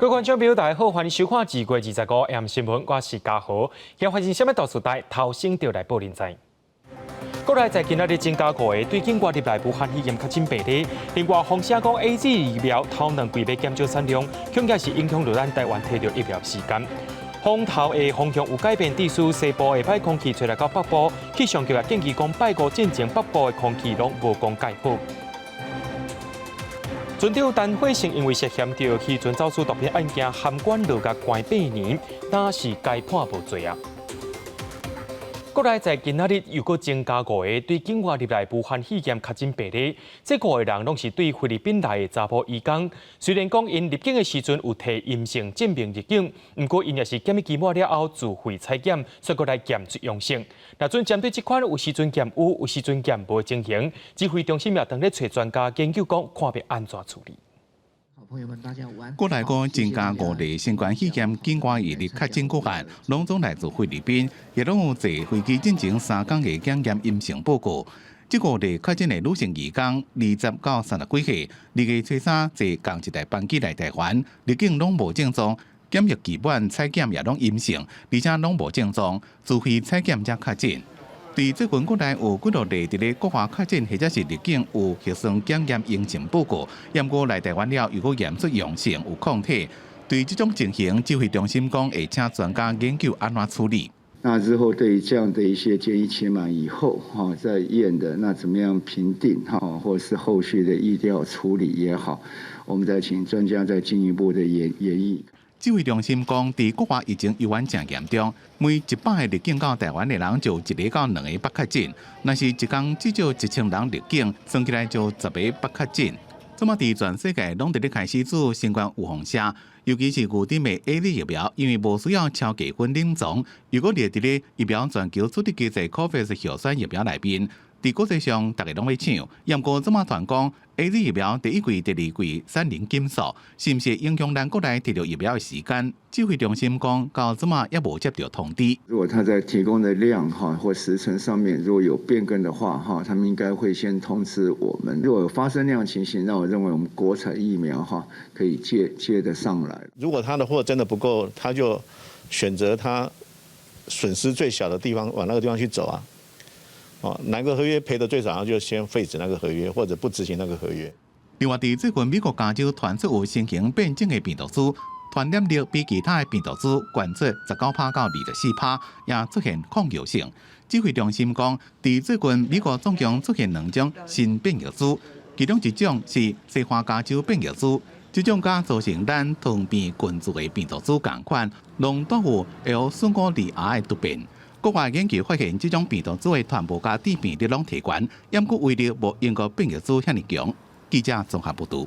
各位觀眾朋友，大家好，歡迎收看2月25 M 新聞，我是嘉豪。今發生啥物大事代，頭先就來報恁知。國內在今仔日增加五个對境外入來武漢肺炎確診病例。另外，風聲講 AZ 疫苗頭兩季欲減少產量，恐驚是影響著咱台灣提著疫苗時間。風頭的方向有改變，致使西部的歹空氣吹來到北部，氣象局也建議講，拜五進前北部的空氣攏無講蓋好。船長陳火成因為涉嫌著漁船走私毒品案件，函館牢獄關8年，但是該判無罪啊。國內在今仔日又閣增加五个對境外入來武漢肺炎確診病例，這五个人攏是對菲律賓來的查埔移工。雖然講𪜶入境的時陣有提陰性證明入境，毋過𪜶也是檢疫期滿了後自費採檢，煞閣來檢出陽性。若準針對這款有時陣檢有，有時陣檢無的情形，指揮中心也當咧揣專家研究講，看欲按怎處理。朋友們，大家午安。國內閣增加五例新冠肺炎境外移入確診個案，攏總來自菲律賓，也攏有坐飛機進前3工的檢驗陰性報告。這五例確診的女性移工，20到30幾歲，2月初3坐仝一台班機來台灣，入境攏無症狀，檢疫期滿採檢也攏陰性，而且攏無症狀，自費採檢才確診。佇最近國內有幾落例佇咧國外確診，或者是入境有核酸檢驗陰性報告，毋過來台灣了又閣驗出陽性有抗體。對這種情形，指揮中心講會請專家研究按怎處理。那之後對於這樣的一些檢疫期滿以後，哈，再驗的那怎麼樣評定，哈，或是後續的疫調處理也好，我們再請專家再進一步的研議。指揮中心講，佇國外疫情猶原誠嚴重，每100个入境到台灣的人就有一個到兩个捌確診。若是一工至少1000人入境，算起來就10個捌確診。這馬佇全世界攏佇咧開始注新冠預防射，尤其是牛津的 AZ 疫苗，因為無需要超過分臨床，如果列佇咧疫苗全球主力機制 COVAX 候選疫苗內面，佇國際上逐家攏欲搶。毋過這馬傳講 AZ 疫苗第一季、第二季產能緊縮，是毋是影響咱國內提著疫苗的時間？指揮中心講，到這馬猶無接著通知。如果他在提供的量哈或時程上面如果有變更的話哈，他們應該會先通知我們。如果有發生那樣情形，那我認為我們國產疫苗哈可以接得上來。如果他的貨真的不夠，他就選擇他損失最小的地方往那個地方去走啊。哦，哪個合約賠得最少，就先廢止那個合約，或者不執行那個合約。另外，佇最近美國加州傳出有新型變種的病毒株，傳染力比其他的病毒株懸出19趴到24趴，也出現抗藥性。指揮中心講，佇最近美國總共出現兩種新變異株，其中一種是西華加州變異株，這種佮造成咱糖病群聚的病毒株仝款，攏帶有 L452R 的突變。國外研究發現，這種病毒株的傳播佮致病力攏提懸，毋過威力無英國變異株遐爾強。記者綜合報導。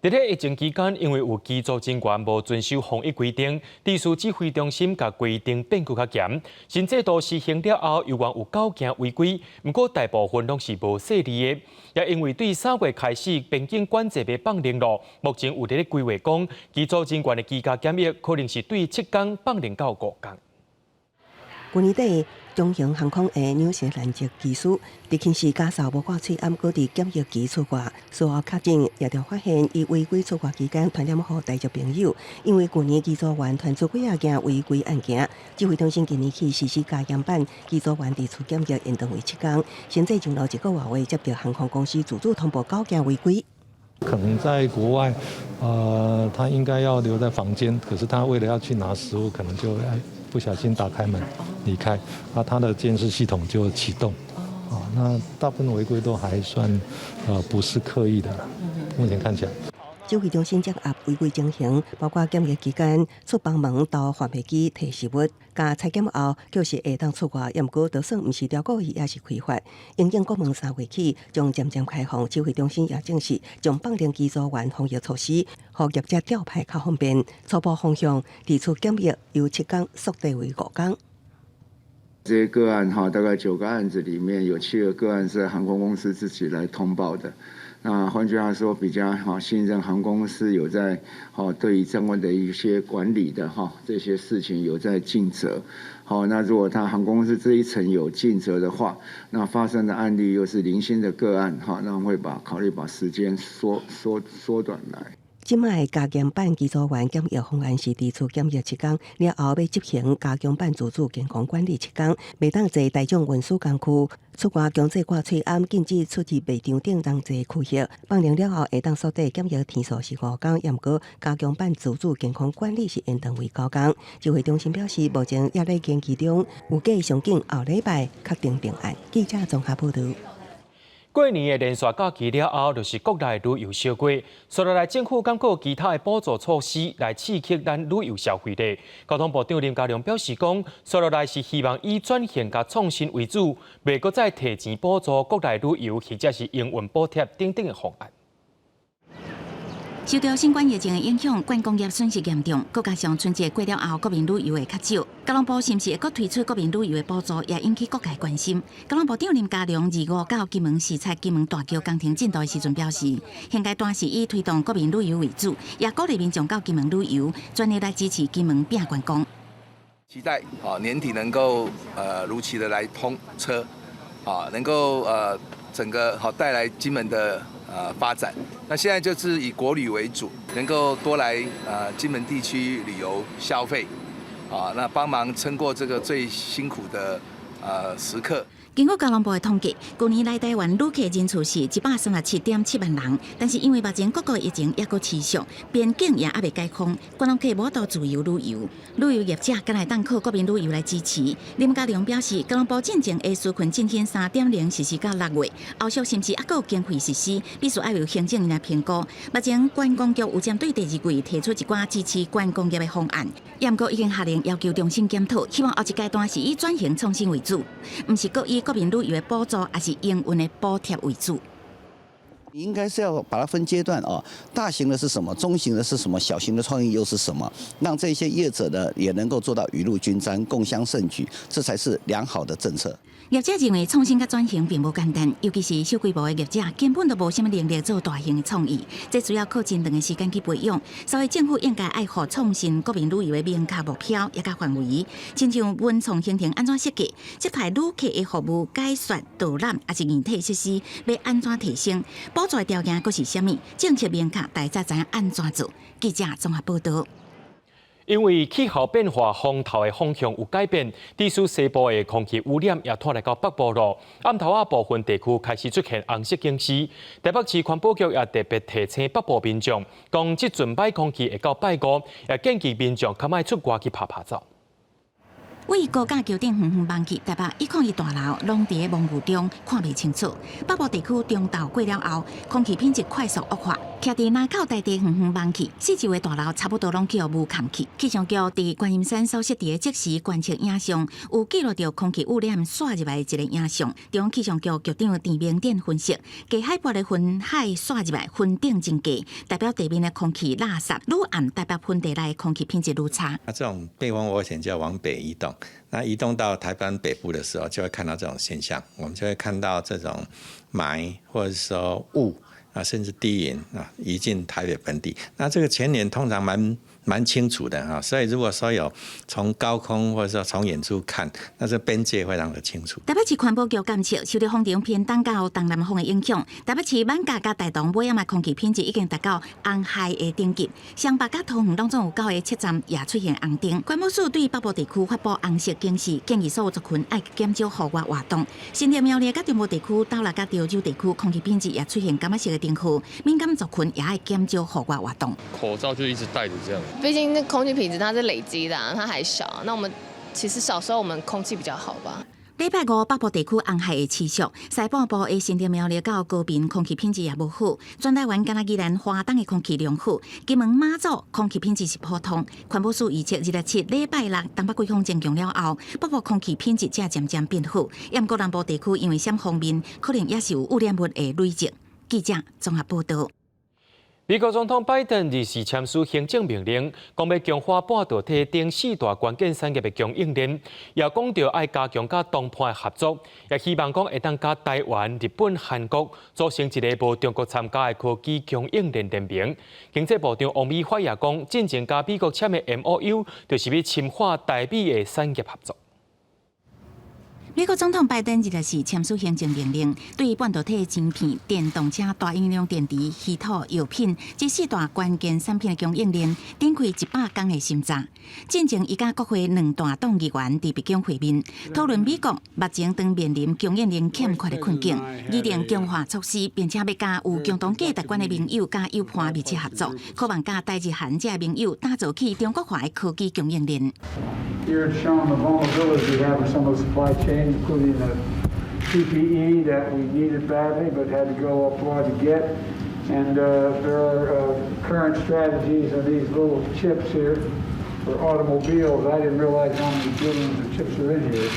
佇咧疫情期間，因為有機組人員無遵守防疫規定，致使指揮中心共規定變閣較嚴。新制度實行了後，猶原有九件違規，毋過大部分攏是無細膩的。也因為對3月開始邊境管制欲放寬囉，目前有佇咧規劃講，機組人員的居家檢疫可能是對7工放寬到5工。去年底，長榮航空的紐西蘭籍機師，佇輕視咳嗽無掛喙罨，閣佇檢疫期出外，事後確診，也著發現伊違規出外期間傳染予台籍朋友。因為去年機組員傳出幾仔件違規案件，指揮中心今年起實施加嚴版，機組員佇厝檢疫延長為七工。現在上路一個外月，接著航空公司自主通報九件違規。可能在國外，他應該要留在房間，可是他為了要去拿食物，可能就不小心打開門離開，那他的監視系統就啟動。啊，那大部分違規都還算，不是刻意的，目前看起來。指揮中心掌握違規情形，包括檢疫期間出房門到販賣機提食物，佮採檢後就是會當出外，毋過就算毋是故意，也是違法。因應國門3月起將漸漸開放，指揮中心也證實將放寬機組員防疫措施，予業者調派較方便。初步方向佇厝檢疫由7工縮短為5工。這些個案哈，大概九個案子裡面有七個個案是航空公司自己來通報的。那換句話說，比較哈信任航空公司有在哈對於相關的一些管理的哈這些事情有在盡責。好，那如果他航空公司這一層有盡責的話，那發生的案例又是零星的個案哈，那會把考慮把時間縮短來。這擺加強版機組員檢疫方案是佇厝檢疫7天，了後欲執行加強版自主健康管理七天，袂當坐大眾運輸工具，出外強制掛喙罨，禁止出入賣場等人濟區域。放靈了後會當縮短檢疫天數是5天，毋過加強版自主健康管理是延長為9天。指揮中心表示，目前猶咧研究中，預計上緊後禮拜確定定案。記者綜合報導。過年的連續假期了後，就是國內旅遊旺季。紲落來，政府閣有其他的補助措施來刺激咱旅遊消費力。交通部長林佳龍表示講，紲落來是希望以轉型佮創新為主，袂閣再提錢補助國內旅遊或者是營運補貼等等的方案。受著新冠疫情的影響，觀光業損失嚴重，閣加上春節過了後，國民旅遊會較少。交通部是毋是會閣推出國民旅遊的補助，也引起各界關心。交通部長林佳龍25到金門視察金門大橋工程進度的時陣表示，現階段是以推動國民旅遊為主，也鼓勵民眾到金門旅遊，全力來支持金門拼觀光。期待啊年底能夠如期的來通車，啊能夠整個好帶來金門的發展。那現在就是以國旅為主，能夠多來金門地區旅遊消費，啊，那幫忙撐過這個最辛苦的時刻。根據交通部的統計，舊年來台灣旅客人數是137.7萬人，但是因為目前各國疫情猶閣持續，邊境也猶未解封，觀光客無法度自由旅遊，旅遊業者敢若會當靠國民旅遊來支持。林佳龍表示，交通部進前的紓困振興3.0實施到6月，後續是毋是猶閣有經費實施，必須愛由行政院來評估。目前觀光局有針對第二季提出一寡支持觀光業的方案，毋過已經下令要求重新檢討，希望後一階段是以轉型創新為主，毋是閣以國民旅遊的補助，抑是營運的補貼為主。應該是要把它分階段哦，大型的是什麼？中型的是什麼？小型的創意又是什麼？讓這些業者呢，也能夠做到雨露均沾，共襄盛舉，這才是良好的政策。業者認為創新佮轉型並無簡單，尤其是小規模的業者根本就無啥物能力做大型的創意，這需要靠真長的時間去培養。所以政府應該愛予創新國民旅遊的明確目標，抑佮範圍，親像文創行程按怎設計，接待旅客的服務解說、導覽，抑是硬體設施欲按怎提升，補助的條件閣是啥物？政策明確，大家知影按怎做。記者綜合報導。因為氣候變化，風頭的方向有改變，致使西部的空氣污染也拖來到北部咯。暗頭仔部分地區開始出現紅色警示。台北市環保局也特別提醒北部民眾，講這陣歹空氣會到拜五，也建議民眾較莫出外去趴趴走。位高架橋頂遠遠望去，台北101大樓攏佇咧濃霧中看袂清楚。北部地區中晝過了後，空氣品質快速惡化。徛佇林口大地遠遠望去，四周的大樓差不多攏去予霧崁去。氣象局佇觀音山所設置的即時觀測影像，有記錄著空氣污染紲入來的一個影像。中央氣象局局長鄭明典分析，低海拔的雲海紲入來，雲頂真低，代表地面的空氣垃圾愈暗，代表盆地內空氣品質愈差。那這種背風渦旋就要往北移動。那移動到台灣北部的時候，就會看到這種現象。我們就會看到這種霾，或者說霧啊，甚至低雲啊，移進台北盆地。那這個前年通常蠻清楚的哈，所以如果說有從高空或者說從遠處看，那這邊界非常的清楚。台北市環保局監測，受著風場偏東佮東南風的影響，台北市艋舺佮大同尾暗的空氣品質已經達到紅害的等級，雙北佮桃園攏總有九个測站也出現紅燈。環保署對北部地區發布紅色警示，建議所有族群愛減少戶外活動。新竹苗栗佮中部地區、斗六佮潮州地區空氣品質也出現柑仔色的燈號，敏感族群也愛減少戶外活動。口罩就一直戴著這樣。畢竟那空氣品質它是累積的，它還小。那我們其實小時候我們空氣比較好吧。禮拜五北部地區紅害會持續，西半部的新竹苗栗到高屏空氣品質也無好。全台灣干焦宜蘭花東的空氣良好，金門馬祖空氣品質是普通。環保署預測27禮拜六東北季風增強了後，北部空氣品質才漸漸變好。毋過南部地區因為閃鋒面，可能也是有污染物的累積。記者綜合報導。美國總統拜登日時簽署行政命令，講欲強化半導體等四大關鍵產業的供應鏈，也講著愛加強佮東伴的合作，也希望講會當佮台灣、日本、韓國組成一个無中國參加的科技供應鏈聯盟。經濟部長王美花也講，進前佮美國簽的 MOU，就是欲深化台美的產業合作。美國總統拜登日是簽署行政命令，對半導體晶片、電動車大容量電池、稀土、藥品這四大關鍵產品的供應鏈展開100天的審查。進前伊佮國會兩大黨議員佇白宮會面，討論美國目前當面臨供應鏈欠缺的困境，擬定強化措施，並且欲佮有共同價值觀的盟友佮友伴密切合作，渴望佮台日韓這盟友打造起中國化的科技供應鏈。 Here it's shown the vulnerabilities we have in some of the supply chain, including the PPE that we needed badly but had to go abroad to get. And there are current strategies of these little chips here for automobiles. I didn't realize how many billions of chips are in here.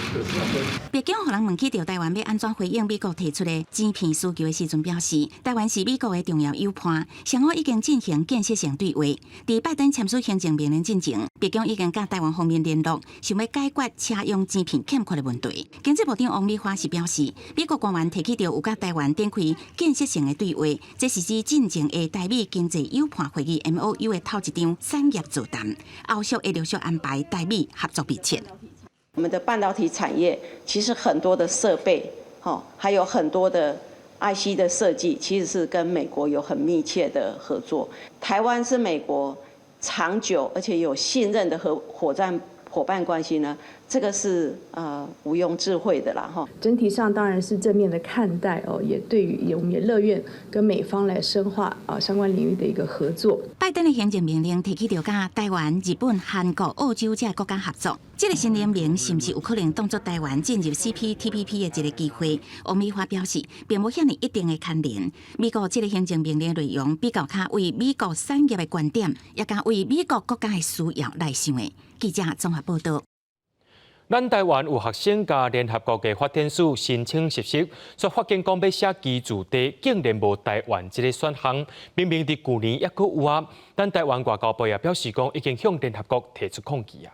白宮予人問起著台灣欲按怎回應美國提出的晶片需求的時陣，表示台灣是美國的重要友伴，雙方已經進行建設性對話。佇拜登簽署行政命令進前，白宮已經佮台灣方面聯絡，想欲解決車用晶片欠缺的問題。經濟部長王美花是表示，美國官員提起著有佮台灣展開建設性的對話，這是指進前的台美經濟友伴會議 MOU 的頭一場產業座談，後續會陸續安排台美合作密切。我們的半導體產業其實很多的設備，吼，還有很多的 IC 的設計，其實是跟美國有很密切的合作。台灣是美國長久而且有信任的合夥伴夥伴關係呢，這個是毋庸置喙的啦，哈。整體上當然是正面的看待哦，也對於我們也樂願跟美方來深化啊相關領域的一個合作。拜登的行政命令提起著佮台灣、日本、韓國、澳洲這國家合作，這個新聯盟是毋是有可能當作台灣進入 CPTPP 的一個機會？王美花表示，並無遐爾一定的牽連。美國這個行政命令內容比較較為美國產業的觀點，也較為美國國家的需要來想的。記者綜合報道。咱台灣有學生共聯合國的發展署申請實習，卻發現講欲寫居住地，竟然無台灣這個選項。明明佇舊年猶閣有啊，但台灣外交部也表示講，已經向聯合國提出抗議啊。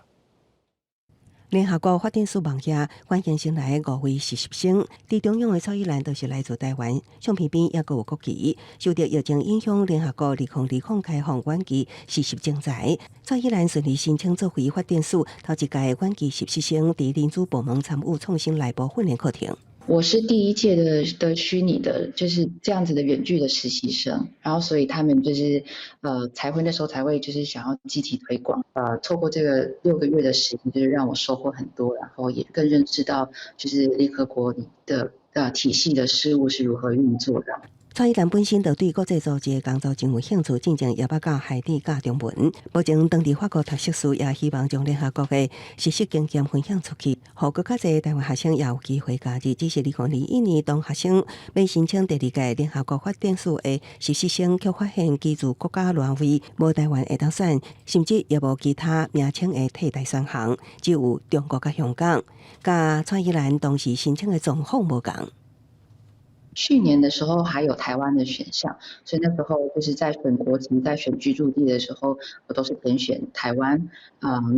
聯合國發展署網頁歡迎新來五位實習生，佇中央的蔡依蘭都是來自台灣，相片邊猶閣有國旗。受著疫情影響，聯合國2020開放遠距實習徵才，蔡依蘭順利申請作為發展署頭一屆遠距實習生，佇人資部門參與創新內部訓練課程。我是第一屆的虛擬的，就是這樣子的遠距的實習生，然後所以他們就是才會那時候才會就是想要積極推廣，透過這個6個月的實習，就是讓我收穫很多，然後也更認識到就是聯合國的體系的事務是如何運作的。蔡依蘭本身就對國際組織的工作真有興趣，進前也捌教海地教中文。目前當地法國讀碩士，也希望將聯合國的實習經驗分享出去，予閣較濟台灣學生也有機會加入。只是2021年當學生欲申請第二屆聯合國發展署的實習生，卻發現居住國家欄位無台灣會當選，甚至也無其他名稱的替代選項，只有中國佮香港。佮蔡依蘭當時申請的狀況無仝。去年的時候還有台灣的選項，所以那時候就是在選國籍、在選居住地的時候，我都是填選台灣。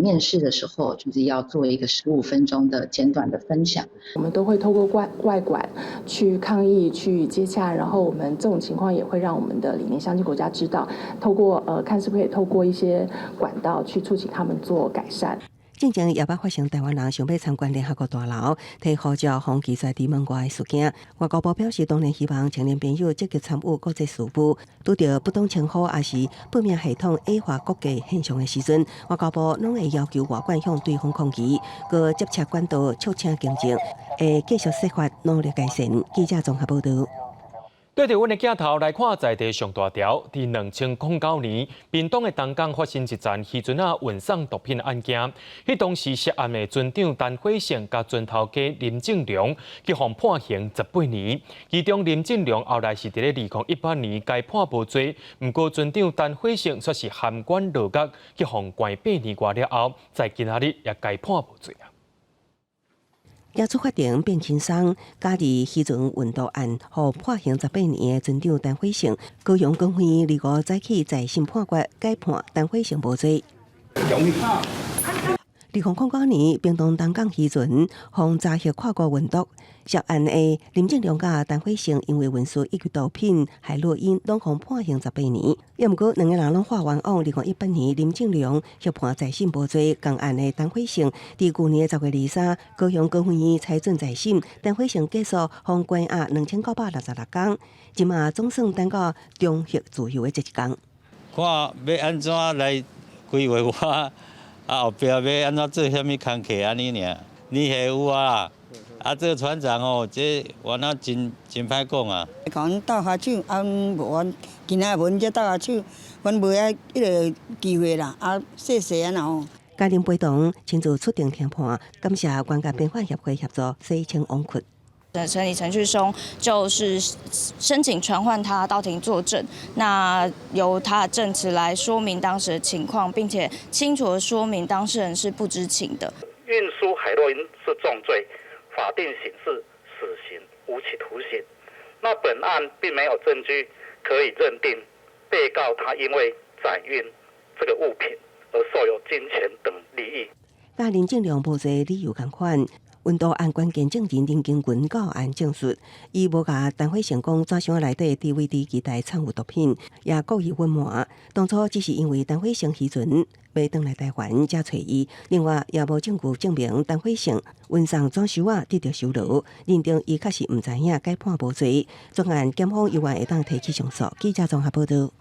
面試的時候就是要做一個15分鐘的簡短的分享。我們都會透過外管去抗議、去接洽，然後我們這種情況也會讓我們的理念相近國家知道，透過看是不是可以透過一些管道去促請他們做改善。進前也捌發生台灣人想欲參觀聯合國大樓，提護照予拒絕佇門外的事件。外交部表示，當然希望青年朋友積極參與國際事務。拄著不當稱呼抑是報名系統矮化國籍現象的時陣，外交部攏會要求外館向對方抗議，閣接洽管道促請更正，會繼續設法努力改善。記者綜合報道。對著阮的鏡頭來看，在地上大條，佇2009年，屏東的東港發生一樁漁船仔運送毒品案件。彼當時涉案的船長陳火勝佮船頭家林正良，去予判刑18年。其中林正良後來是佇咧2018年共判無罪，毋過船長陳火勝卻是函館落獄，去予關8年外了後，在今仔日也共判無罪啊。檢出法庭變輕鬆，加佇漁船運毒案，予判刑18年的船長陳火勝，高雄高院25早起再審判決，改判陳火勝無罪。2009年，屏東東港漁船予查獲跨國運毒，涉案的林正良佮陳輝勝因為運輸以及毒品海洛因，攏予判刑18年。也毋過兩个人攏獲冤枉。2018年，林正良獲判再審無罪，仝案的陳輝勝佇舊年10月23，高雄高分院裁准再審，陳輝勝繼續予關押2966工，這馬總算等到重獲自由的這一工。看欲按怎來規劃我。啊，後壁欲按怎做啥物工課按呢爾？你下有啊？啊，這個船長哦，這我那真真歹講啊。共阮鬥跤手，啊，無阮今仔無阮這鬥跤手，阮無遐彼个機會啦。啊，謝謝啊吼。家人陪同親自出庭聽判，感謝關家邊法協會協助洗清枉屈。審理程序中，就是申請傳喚他到庭作證，那由他的證詞來說明當時的情況，並且清楚的說明當事人是不知情的。運輸海洛因是重罪，法定刑是死刑、無期徒刑。那本案並沒有證據可以認定被告他因為載運這個物品而受有金錢等利益。佮林正良無罪理由仝款。運毒案關鍵證人林金雲到案證述，伊無共陳輝勝講紙箱內底 DVD 機內藏有毒品，也故意隱瞞。當初只是因為陳輝勝漁船欲轉來台灣才揣伊，另外也無證據證明陳輝勝運送紙箱仔得著酬勞，認定伊確實毋知影，改判無罪。專案檢方猶原會當提起上訴。記者綜合報道。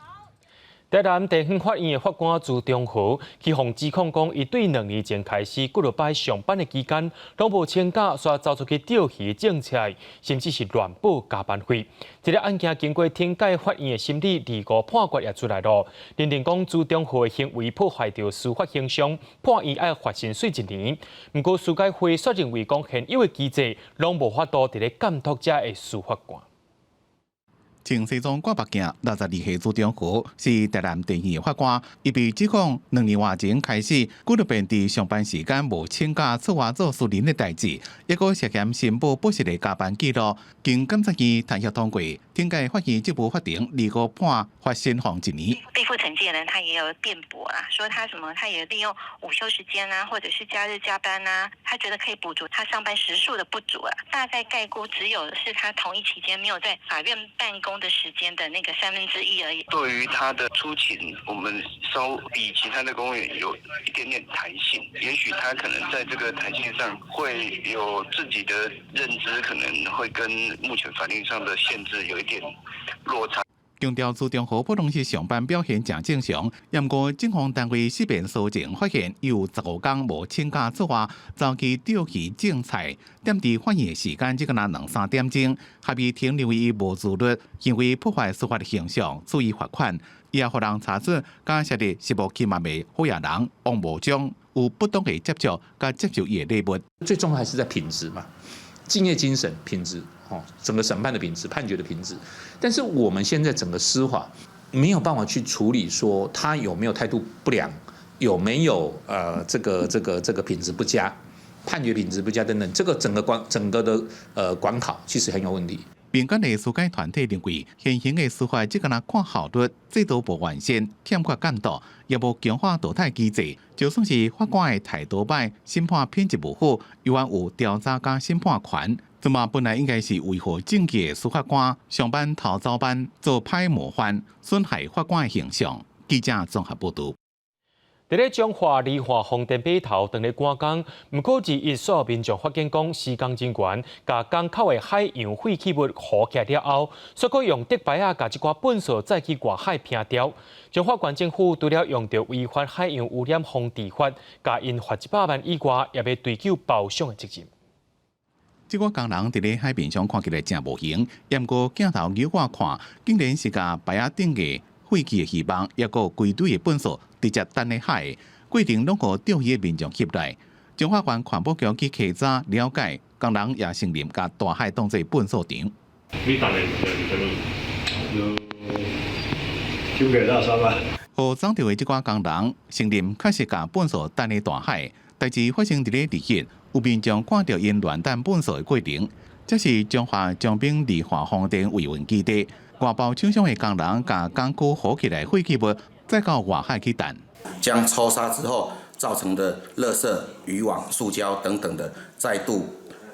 台南地方法院的法官朱中和去予指控講，伊對2年前開始幾落擺上班的期間，攏無請假，煞走出去釣魚種菜，甚至是亂報加班費。這个案件經過天界法院的審理，二五判決也出來囉，認定講朱中和的行為破壞著司法形象，判伊愛罰薪水一年。毋過司改會卻認為講現有的機制攏無法度佇咧監督遮的司法官。穿西裝掛目鏡，62歲朱中和是台南地院的法官。伊被指控2年外前開始，幾落遍佇上班時間無請假出外做私人的代誌，抑閣涉嫌申報不實的加班記錄。經檢察院彈劾通過，天界法院職務法庭二五判罰薪予一年。被覆懲戒人他也有辯駁啦，說他什麼，他也利用午休時間啊，或者是假日加班啊，他覺得可以補足他上班時數的不足啊。大概概估只有是他同一期間沒有在法院辦公的時間的那個1/3而已。對於他的出勤，我們稍比其他的公務員有一點點彈性，也許他可能在這個彈性上會有自己的認知，可能會跟目前法令上的限制有一點落差。強調朱中和普通時上班表現誠正常，毋過警方單位視頻搜證發現有15工無請假出外，走去釣魚種菜，踮佇法院的時間只敢若兩三點鐘，合議庭認為伊無自律，行為破壞司法的形象，處以罰款。伊也予人查出，佮設立食無起嘛的好野人王無章有不當的接觸，佮接受伊的禮物。最重要還是在品質嘛，敬業精神、品質。哦，整個審判的品質、判決的品質，但是我們現在整個司法沒有辦法去處理，說他有沒有態度不良，有沒有這個品質不佳，判決品質不佳等等，這個整個管整個的管考其實很有問題。民間的司改團體認為，現行的司法只敢若看效率，制度無完善，欠缺監督，也無強化淘汰機制。就算是法官的態度歹，審判品質無好，猶原有調查佮審判權。這嘛本來應該是維護正義的司法官，上班偷走班，做歹模範，損害法官的形象。記者綜合報導。佇咧彰化梨花風電碼頭當咧趕工，毋過21所民眾發現講，施工人員共港口的海洋廢棄物糊起了後，煞閣用竹排仔共這寡糞埽載去外海拋掉。彰化縣政府除了用著違反海洋污染防治法，共𪜶罰100萬以外，也欲追究包商的責任。這寡工人佇咧海面上看起來誠無閒，毋過鏡頭扭過看，竟然是共排仔頂的廢棄的魚網，抑閣規堆的糞埽直接擲佇海，過程攏予釣魚的民眾翕來。彰化縣環保局去稽查了解，工人也承認共大海當做糞埽場。你擲的物件是啥物？丟給垃圾啊！予抓著的這寡工人承認確實共糞埽擲佇大海，代誌發生佇咧2日，有民眾看著𪜶亂擲糞埽的過程。這是彰化長濱梨花風電維運基地，外包廠商的工人共港區糊起來廢棄物，載到外海去擲。將抽沙之後，造成的垃圾、漁網、塑膠等等的，再度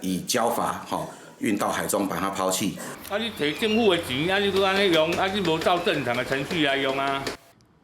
以膠筏吼運到海中把它拋棄。啊！你提政府的錢，啊！你閣按呢用，啊！你無照正常的程序來用啊！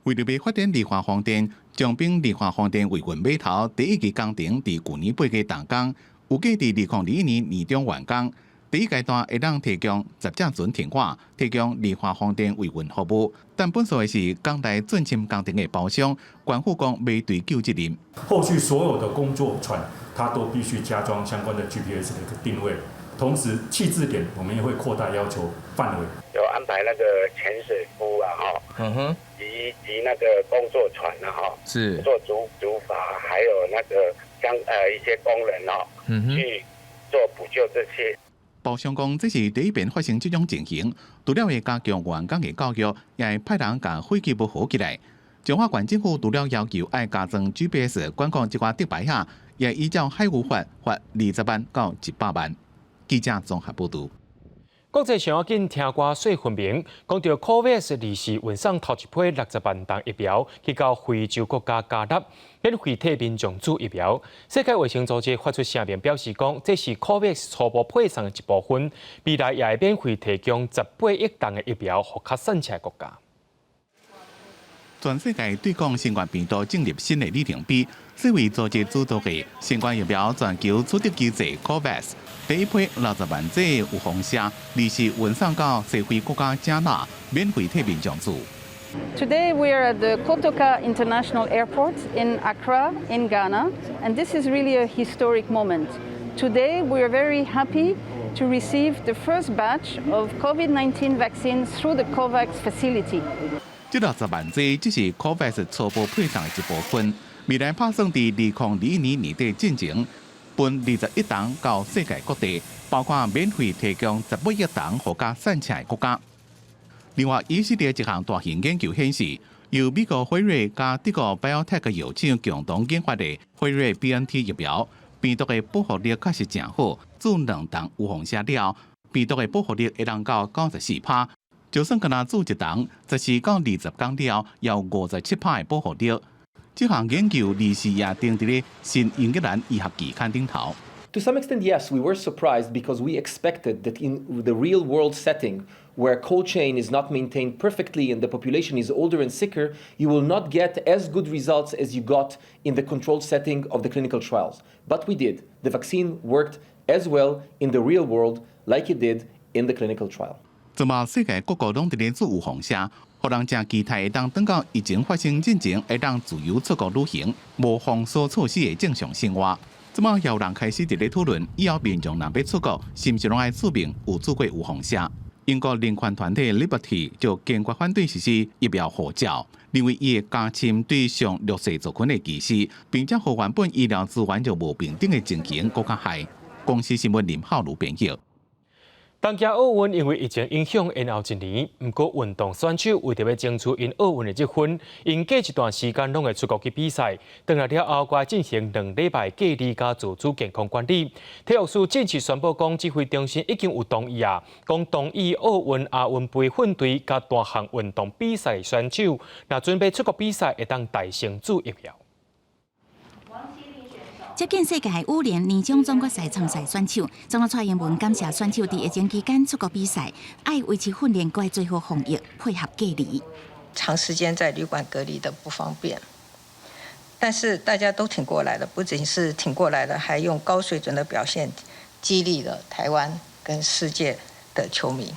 為著欲發展離岸風電，長濱離岸風電維運碼頭第一期工程佇舊年8月動工，預計佇2021年年中完工。第一階段會當提供10隻船停泊，提供離岸風電維運服務。但本數的是港內鑽深工程的包商，官府講袂追究責任。後續所有的工作船，它都必須加裝相關的 GPS 的一個定位，同時棄置點我們也會擴大要求範圍。有安排那個潛水夫啊，哈，及那個工作船啊，哈，做竹筏，還有那個將一些工人哦，去做補救這些。包商講，這是第一遍發生這種情形，除了會加強員工的教育，也會派人共廢棄物好起來。彰化縣政府除了要求愛加裝 GPS 管控這寡竹排仔，也依照海漁法罰20萬到100萬。記者綜合報導。國際上要緊聽歌說分明，講著 COVAX 二是運送頭一批60萬劑疫苗去到非洲國家加納，免費替民眾注疫苗。世界衛生組織發出聲明表示，講這是 COVAX 初步配送的一部分，未來也會免費提供18億劑的疫苗予較散赤的國家。全世界對抗新冠病毒進入新的里程碑。世衛組織主導的新冠疫苗全球取得機制 COVAX 第一批60萬劑預防射，二是運送到西非國家加納，免費替民眾注。 Today we are at the Kotoka International Airport in Accra, in Ghana, and this is really a historic moment. Today we are very happy to receive the first batch of COVID-19 vaccines through the COVAX facility. 這60萬劑只是 COVAX 初步配送的一部分，未來拍算佇2021年年底進前，分21檔到世界各地，包括免費提供18億劑予較散赤的國家。另外，以色列一項大型研究顯示，由美國輝瑞佮德國 BioNTech 的藥廠共同研發的輝瑞 BNT 疫苗，病毒的保護力確實誠好，注兩劑預防射了，病毒的保護力會當到94%。就算干焦注一劑，14到20天了，有57%的保護力。這項研究二四也登佇咧新英格蘭醫學期刊頂頭。 To some extent, yes, we were surprised because we expected that in the real world setting, where cold chain is not maintained perfectly and the population is older and sicker, you will not get as good results as you got in the controlled setting of the clinical trials. But we did. The vaccine worked as well in the real world like it did in the clinical trial. 這馬世界各國攏佇咧注預防射，予人誠期待會當轉到疫情發生進前，會當自由出國旅行、無封鎖措施的正常生活。這馬有人開始佇咧討論，以後民眾若欲出國，是毋是攏愛注明有注過預防射？英國人權團體 Liberty 就堅決反對實施疫苗護照，認為伊會加深對上弱勢族群的歧視，並且予原本醫療資源就無平等的情形閣較害。公視新聞林浩如編譯。東京奧運因為疫情影響延後一年，毋過運動選手為著欲爭取𪜶奧運的積分，𪜶隔一段時間攏會出國去比賽。轉來了後，閣進行2禮拜隔離佮自主健康管理。體育署正式宣布講，指揮中心已經有同意啊，講同意奧運亞運培訓隊佮大項運動比賽選手，若準備出國比賽，會當代先注疫苗。接近世界羽聯年終總決賽參賽選手，總統蔡英文感謝選手佇疫情期間出國比賽，愛維持訓練，閣愛做好防疫，配合隔離。長時間在旅館隔離的不方便，但是大家都挺過來了，不僅是挺過來了，還用高水準的表現激勵了台灣跟世界的球迷。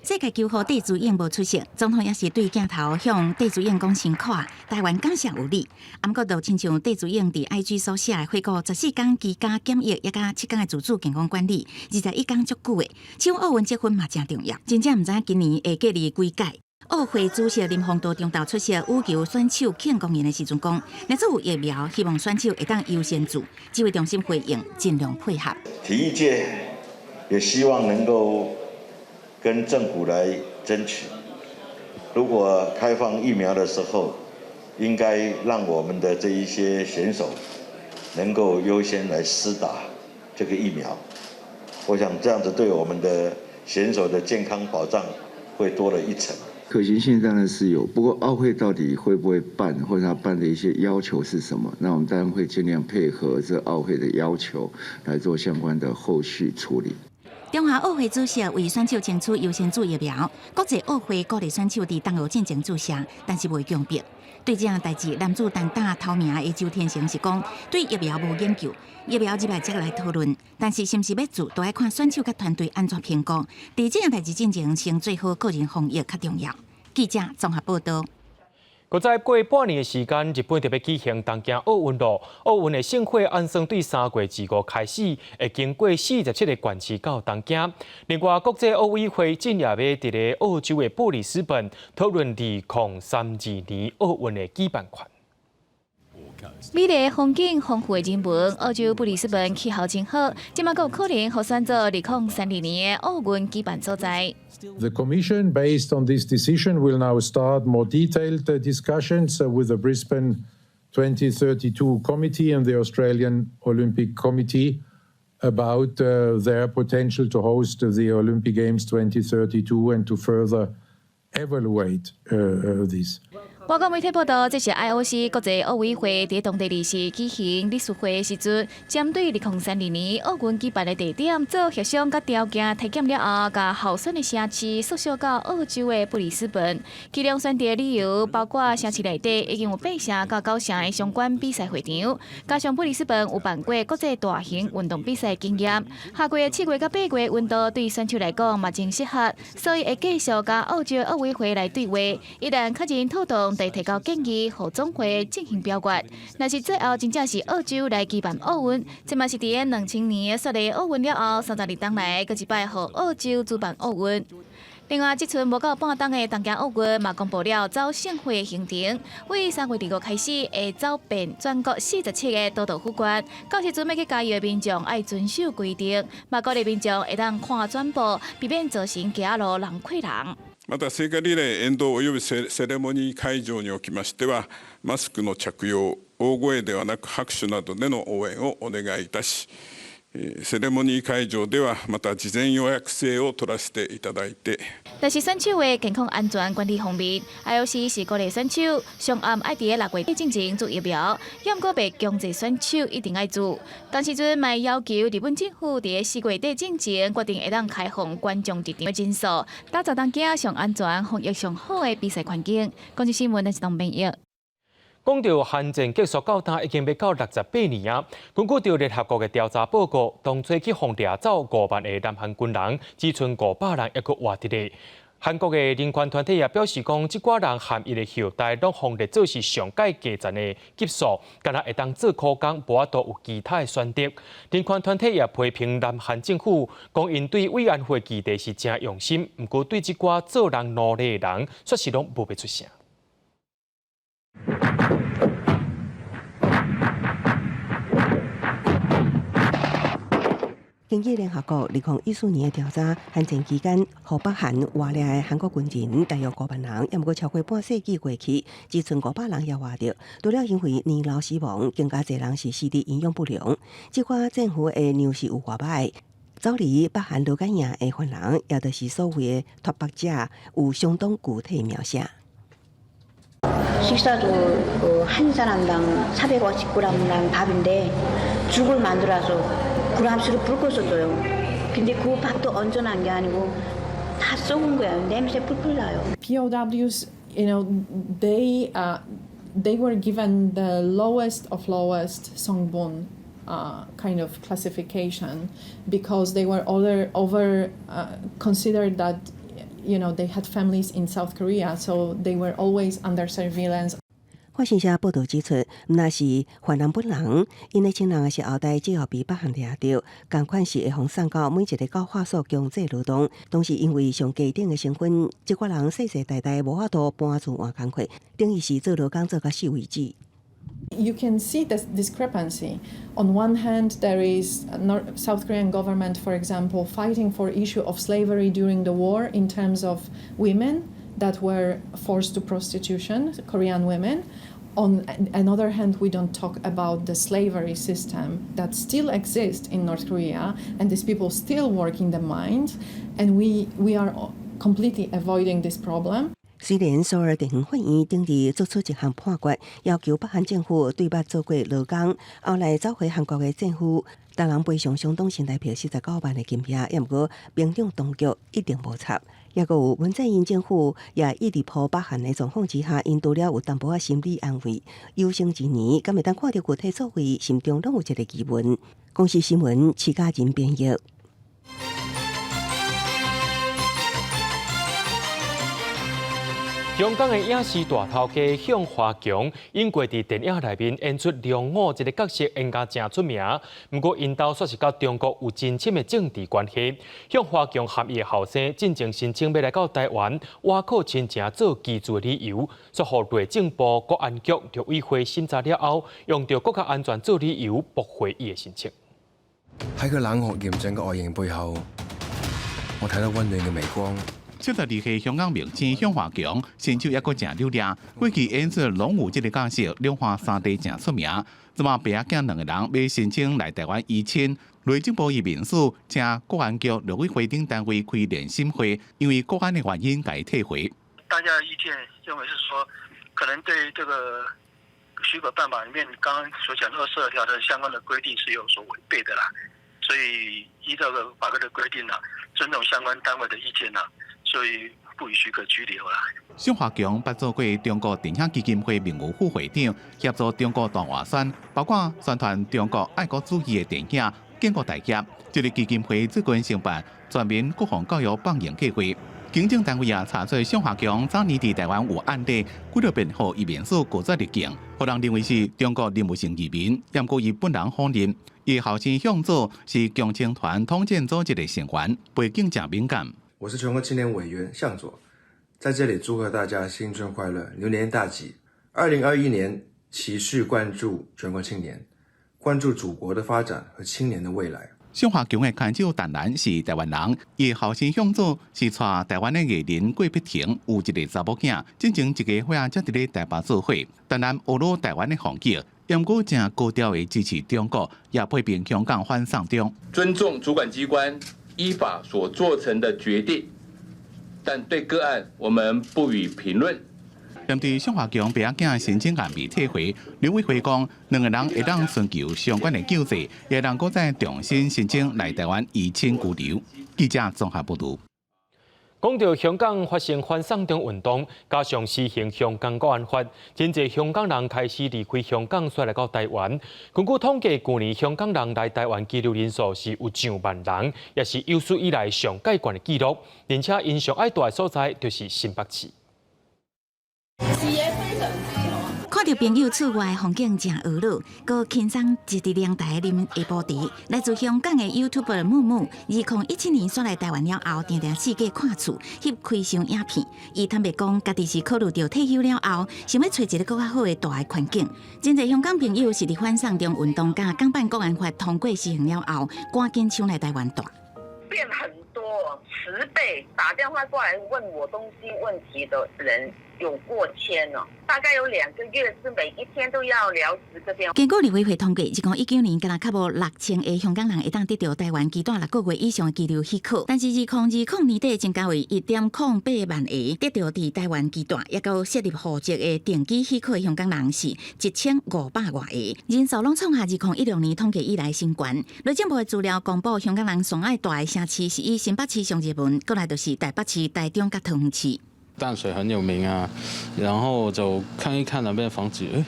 世界球後戴資穎無出席，總統也是對鏡頭向戴資穎講辛苦啊，台灣感謝有你。毋過就親像戴資穎佇 IG 所寫的，回顧14天居家檢疫，抑佮7天的自主健康管理，21天足久的。搶奧運積分嘛誠重要，真正毋知今年會隔離幾擺。奧會主席林鴻道中晝出席羽球選手慶功宴的時陣講，若做有疫苗，希望選手會當優先注。指揮中心回應，盡量配合。體育界也希望能夠跟政府來爭取，如果開放疫苗的時候，應該讓我們的這一些選手能夠優先來施打這個疫苗。我想這樣子對我們的選手的健康保障會多了一層。可行性當然是有，不過奧會到底會不會辦，或者他辦的一些要求是什麼？那我們當然會盡量配合這奧會的要求來做相關的後續處理。中華奧會主席為選手爭取優先注疫苗，國際奧會鼓勵選手佇東奧進前注射，但是未強迫。對這項代誌，男子單打頭名的周天成是講，對疫苗無研究，疫苗入來才來討論，但是是毋是欲注，都愛看選手佮團隊按怎評估。佇這項代誌進前，先做好個人防疫較重要。記者綜合報道。閣再過半年的時間，日本就欲舉行東京奧運囉。奧運的聖火按算對3月25開始，會經過47個縣市到東京。另外，國際奧委會今夜欲佇咧澳洲的布里斯本討論2032年奧運的舉辦權。美麗的風景、豐富的人文，澳洲布里斯本氣候真好，這馬閣有可能予選做2032年的奧運舉辦所在。 The Commission, based on this decision, will now start more detailed discussions with the Brisbane 2032 Committee and the Australian Olympic Committee about their potential to host the Olympic Games 2032 and to further evaluate this. 外國媒體報道，這是 IOC 國際奧委會佇當地理事舉行理事會時陣，針對2032年奧運舉辦的地點做協商佮條件體檢了後，共候選的城市縮小到澳洲的布里斯本。其中選擇的理由包括城市內底已經有八成到九成的相關比賽會場，加上布里斯本有辦過國際大型運動比賽經驗，夏季的7月到8月溫度對選手來講嘛真適合，所以會繼續佮澳洲奧委會來對話。一旦確認妥當，會提交建議，予總會進行表決。若是最後真正是澳洲來舉辦奧運，這嘛是佇2000年的雪梨奧運了後，32冬來閣一擺予澳洲主辦奧運。另外，這賰無夠半冬的東京奧運嘛，公布了走聖火的行程，對3月25開始會走遍全國47個都道府縣。到時陣欲去加油的民眾愛遵守規定，嘛鼓勵民眾會當看轉播，避免造成街仔路人擠人。また聖火リレー沿道及びセレモニー会場におきましては、マスクの着用、大声ではなく拍手などでの応援をお願いいたし、セレモニー会場ではまた事前予約制を取らせていただいて。但是選手的健康安全管理方面，IOC 是鼓勵選手上暗愛佇6月底進前注疫苗，猶毋過袂強制選手一定愛注。同時陣嘛要求日本政府佇4月底進前決定會當開放觀眾入場的人數，打造東京上安全、防疫上好的比賽環境。公視新聞的是東編譯。講到韓戰結束到今已經欲到68年啊！根據著聯合國的調查報告，當初去予掠走5萬個南韓軍人，只賰500人猶閣活佇咧。韓國的人權團體也表示講，這寡人和𪜶的後代攏予列做是上蓋低層的級數，敢若會當做苦工，無法度有其他的選擇。人權團體也批評南韓政府，講𪜶對慰安婦議題是誠用心，毋過對這寡做人奴隸的人，卻是攏無欲出聲。根據聯合國2014年的調查，韓戰期間，予北韓活掠的韓國軍人大約5萬人，猶毋過超過半世紀過去，只賰500人猶活著。除了因為年老死亡，更加濟人是死佇營養不良。這寡戰俘的糧食有偌歹，走離北韓勞改營的犯人，也就是所謂的脫北者，有相當具體描寫。 식사도 한 사람당 450g란 밥인데 죽을 만들어서 그램수를 불꺼서 줘요. 근데 그 밥도 온전한 게 아니고 다 썩은 거예요. 냄새 풀풀 나요. POWs, they were given the lowest of lowest 성분 kind of classification because they were over considered that they had families in South Korea, so they were always under surveillance. 法新社報導指出，毋但是犯人本人，𪜶的親人抑是後代，只要被北韓掠著，仝款是會予送到每一个教化所強制勞動。同時因為上低等的身份，這寡人世世代代無法度搬厝換工課，等於是做勞工做到死為止。 You can see this discrepancy. On one hand, there is South Korean government, for example, fighting for issue of slavery during the war in terms of women that were forced to prostitution, Korean women. On another hand, we don't talk about the slavery system that still exists in North Korea, and these people still work in the mines, and we are completely avoiding this problem. 雖然首爾地方法院頂日作出一項判決，要求北韓政府對捌做過勞工，後來走回韓國的戰俘，逐人賠償相當新台幣49萬的金額，也毋過平壤當局一定無插。抑閣有文在寅政府也一直抱北韓的狀況之下，𪜶除了有淡薄仔心理安慰，有生之年敢會當看著具體作為，心中攏有一個疑問。公視新聞，徐家仁編譯。香港的影視大頭家向華強，因過佇電影內面演出梁五這個角色，演甲誠出名。毋過，𪜶兜煞是佮中國有真深的政治關係。向華強和伊的後生進前申請欲來到台灣，倚靠親情做居住的理由，煞予內政部國安局陸委會審查了後，用著國家安全做理由駁回伊的申請。喺佢冷酷嚴峻嘅外形背後，我睇到溫暖嘅微光。72歲香港明星向華強，身手猶閣誠溜掠，過去演出龍武這個角色，兩岸三地誠出名。這馬爸仔囝兩個人欲申請來台灣依親，內政部移民署請國安局陸委會等單位開聯審會，因為國安的原因，共伊退回。大家的意見認為是說，可能對這個許可辦法裡面剛剛所講22條的相關的規定是有所違背的啦，所以依照個法規的規定啦，尊重相關單位的意見啦。所以不予許可居留啦。向華強捌做過中國電影基金會名譽副會長，協助中國大外宣，包括宣傳中國愛國主義的電影《建國大業》。這個基金會最近承辦全民國防教育放映計劃。警政單位也查出向華強早年佇台灣有案底，幾落遍予移民署拒絕入境，予人認為是中國任務性移民，毋過伊本人否認。伊後生向佐是共青團統戰組織的成員，背景誠敏感。我是全國青年委員向佐，在這裡祝賀大家新春快樂，牛年大吉。2021年持續關注全國青年，關注祖國的發展和青年的未來。向華強的牽手陳蘭是台灣人，伊後生向佐是娶台灣的藝人郭碧婷，有一個查某囝。進前一家伙仔才佇咧台北做伙。陳蘭學了台灣的風景，毋過誠高調的支持中國，也批評香港反送中。尊重主管機關依法所做成的決定，但對個案我們不予評論。針對向華強爸仔囝申請案被退回，陸委會講，兩個人會當尋求相關的救濟，也會當閣再重新申請來台灣依親居留。記者綜合報導。講到香港發生反送中運動，加上施行香港國安法，真濟香港人開始離開香港，煞來到台灣。根據統計，舊年香港人來台灣居留人數是有上萬人，也是有史以來上蓋懸的紀錄。而且𪜶上愛蹛的所在就是新北市。看著朋友厝外風景誠婀娜，閣輕鬆坐佇涼台啉下晡茶。來自香港的 YouTuber 木木，2017年煞來台灣了後，定定四界看厝、翕開箱影片。伊坦白講，家己是考慮著退休了後，想欲揣一个閣較好的蹛的環境。真濟香港朋友是佇反送中運動佮港版國安法通過施行了後，趕緊搶來台灣蹛。變很多，10倍打電話過來問我東西問題的人有過千哦，大概有2個月是每一天都要聊10個電話。根據陸委會統計，2019年敢若較無6000個香港人會當得著台灣居蹛6個月以上的居留許可，但是2020年底增加為1.08萬個得著佇台灣居蹛，抑閣設立戶籍的定居許可的香港人是1500外個，人數攏創下2016年統計以來新高。內政部的資料公布，香港人上愛蹛的城市是以新北市上熱門，過來就是台北市、台中佮桃園市。淡水很有名啊，然後就看一看那邊房子，誒，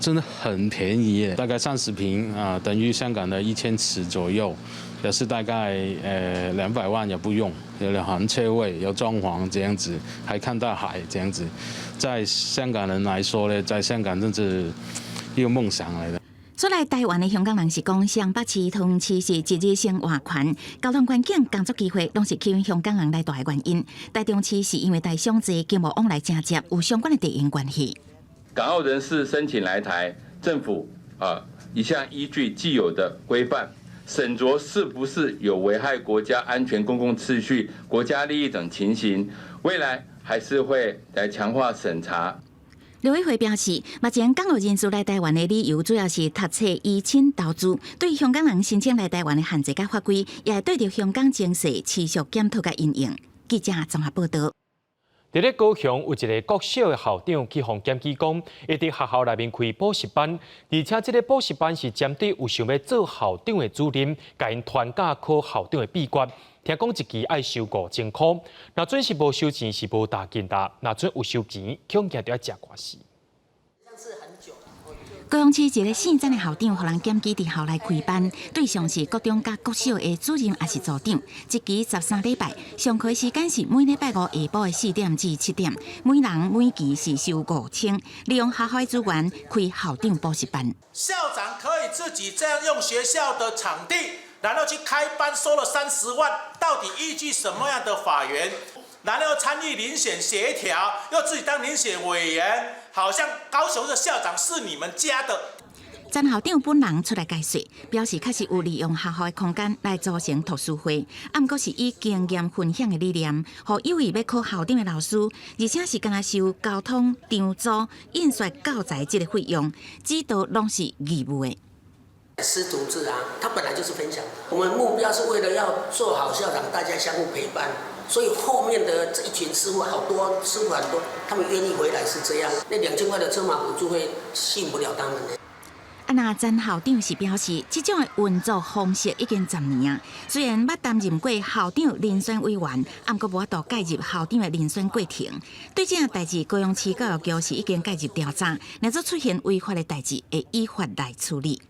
真的很便宜耶，大概30平啊，等於香港的1000尺左右，也是大概200萬也不用，有兩行車位，有裝潢這樣子，還看到海這樣子，在香港人來說呢，在香港真是一個夢想來的。出來台灣的香港人是講，雙北市、桃園市是一日生活圈，交通環境、工作機會，攏是吸引香港人來蹛的原因。台中市是因為台商濟，經貿往來誠濟，有相關的地緣關係。港澳人士申請來台，政府啊一向依據既有的規範，審酌是不是有危害國家安全、公共秩序、國家利益等情形，未來還是會來強化審查。陸委會表示，目前港澳人士來台灣的理由主要是讀冊、依親、投資。對香港人申請來台灣的限制佮法規，也會對著香港情勢持續檢討佮因應。記者綜合報導。佇咧高雄有一个國小的校長去予檢舉講，伊佇學校內面開補習班，而且這个補習班是針對有想欲做校長的主任，共𪜶傳教考校長的秘訣。聽講一期愛收5000箍，若準是無收錢是無大緊啦，若準有收錢，恐驚著愛食官司。高雄市一个姓曾的校長，予人檢舉佇校內開班，對象是國中佮國小的主任抑是組長。一期13禮拜，上課時間是每禮拜五下晡的4點至7點，每人每期是收5000，利用學校的資源開校長補習班。校長可以自己這樣用學校的場地，然後去開班收了30萬，到底依據什麼樣的法源？然後參與遴選協調，又自己當遴選委員，好像高雄的校長是你們家的。曾校長本人出來解釋，表示確實有利用學校的空間來組成讀書會，啊，毋過是以經驗分享的理念，予有意欲考校長的老師，而且是干焦收交通、場租、印刷教材這个費用，指導攏是義務的。師徒制啊，他本來就是分享。我們目標是為了要做好校長，大家相互陪伴。所以後面的這一群師傅好多，師傅很多，他們願意回來是這樣。那2000塊的車馬補助費吸引不了他們的。啊，那曾校長是表示，這種的運作方式已經10年啊。雖然捌擔任過校長遴選委員，啊，毋過無法度介入校長的遴選過程。對這項代誌，高雄市教育局是已經介入調查，若做出現違法的代誌，會依法來處理。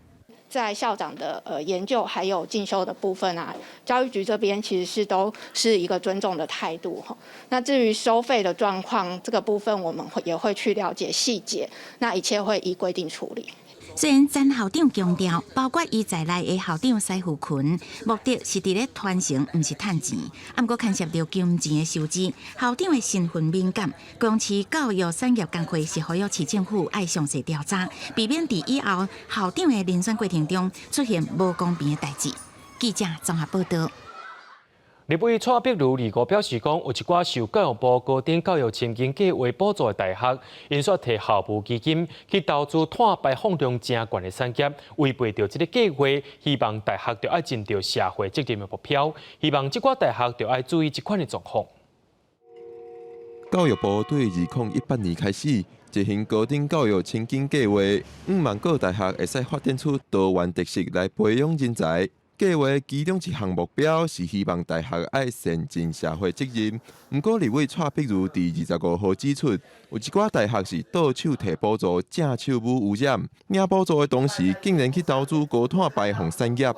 在校長的研究還有進修的部分啊，教育局這邊其實是都是一個尊重的態度哈。那至於收費的狀況，這個部分我們會也會去了解細節，那一切會依規定處理。雖然曾校長強調，包括伊在內的校長師傅群，目的是佇咧傳承，毋是趁錢。啊，毋過牽涉著金錢的收支，校長的身份敏感。高雄市教育產業工會是呼籲市政府愛詳細調查，避免佇以後校長的遴選過程中出現無公平的代誌。記者綜合報道。立委蔡碧如25表示講，有一寡受教育部高等教育深耕計畫補助的大學，𪜶煞提校務基金去投資碳排放量誠懸的產業，違背著這个計畫，希望大學著愛盡著社會責任的目標，希望這寡大學著愛注意這款的狀況。教育部對2018年開始執行高等教育深耕計畫，向望各大學會使發展出多元特色來培養人才。計畫其中一項目標是希望大學愛善盡社會責任。毋過，立委蔡碧如佇25號指出，有一寡大學是倒手提補助，正手舞污染，領補助的同時，竟然去投資高碳排放產業。